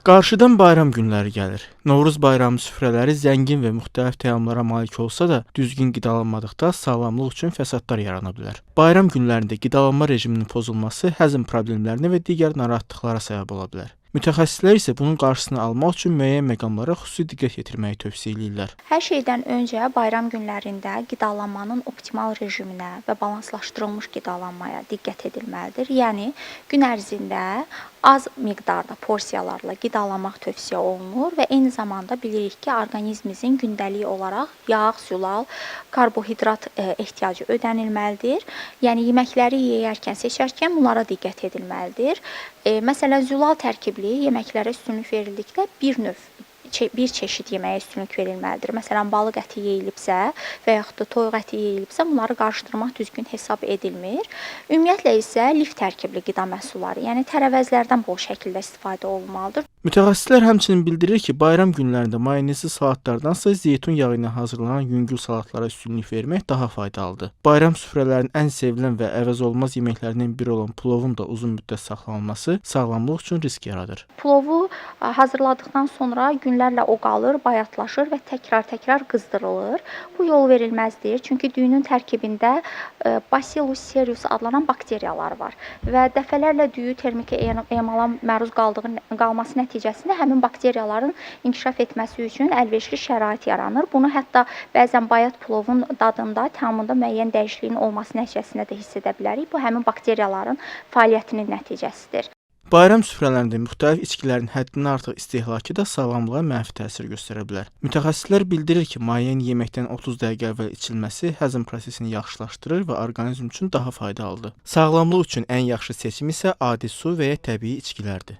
Qarşıdan bayram günləri gəlir. Novruz bayramı süfrələri zəngin və müxtəlif təamlara malik olsa da, düzgün qidalanmadıqda sağlamlıq üçün fəsadlar yarana bilər. Bayram günlərində qidalanma rejiminin pozulması həzm problemlərinə və digər narahatlıqlara səbəb ola bilər. Mütəxəssislər isə bunun qarşısını almaq üçün müəyyən məqamlara xüsusi diqqət yetirməyi tövsiyə eləyirlər. Hər şeydən öncə bayram günlərində qidalanmanın optimal rejiminə və balanslaşdırılmış qidalanmaya diqqət edilməlidir. Yəni gün ərzində az miqdarda porsiyalarla qidalanmaq tövsiyə olunur və eyni zamanda bilirik ki, orqanizmimizin gündəlik olaraq yağ, zülal, karbohidrat ehtiyacı ödənilməlidir. Yəni yeməkləri yeyərkən, seçərkən bunlara diqqət edilməlidir. Məsələn, zülal tərkibli yeməklərə üstünlük verildikdə bir çeşid yeməyə üstünlük verilməlidir. Məsələn, balıq əti yeyilibsə və yaxud da toyuq əti yeyilibsə, bunları qarışdırmaq düzgün hesab edilmir. Ümumiyyətlə isə lif tərkibli qida məhsulları, yəni tərəvəzlərdən bol şəkildə istifadə olunmalıdır. Mütəxəssislər həmçinin bildirir ki, bayram günlərində mayonezli salatlardansa zeytun yağı ilə hazırlanan yüngül salatlara üstünlük vermək daha faydalıdır. Bayram süfrələrinin ən sevilən və əvəzolunmaz yeməklərindən biri olan plovun da uzun müddət saxlanılması sağlamlıq üçün risk yaradır. Plovu hazırladıqdan sonra günlərlə o qalır, bayatlaşır və təkrar-təkrar qızdırılır. Bu yol verilməzdir, çünki düyünün tərkibində Bacillus cereus adlanan bakteriyalar var və dəfələrlə düyü termiki emala məruz qalması nəticəsində həmin bakteriyaların inkişaf etməsi üçün əlverişli şərait yaranır. Bunu hətta bəzən bayat plovun dadında, təamında müəyyən dəyişikliyin olması nəticəsində də hiss edə bilərik. Bu həmin bakteriyaların fəaliyyətinin nəticəsidir. Bayram süfrələrində müxtəlif içkilərin həddindən artıq istehlakı da sağlamlığa mənfi təsir göstərə bilər. Mütəxəssislər bildirir ki, mayenin yeməkdən 30 dəqiqə əvvəl içilməsi həzm prosesini yaxşılaşdırır və orqanizm üçün daha faydalıdır. Sağlamlıq üçün ən yaxşı seçim isə adi su və ya təbii içkilərdir.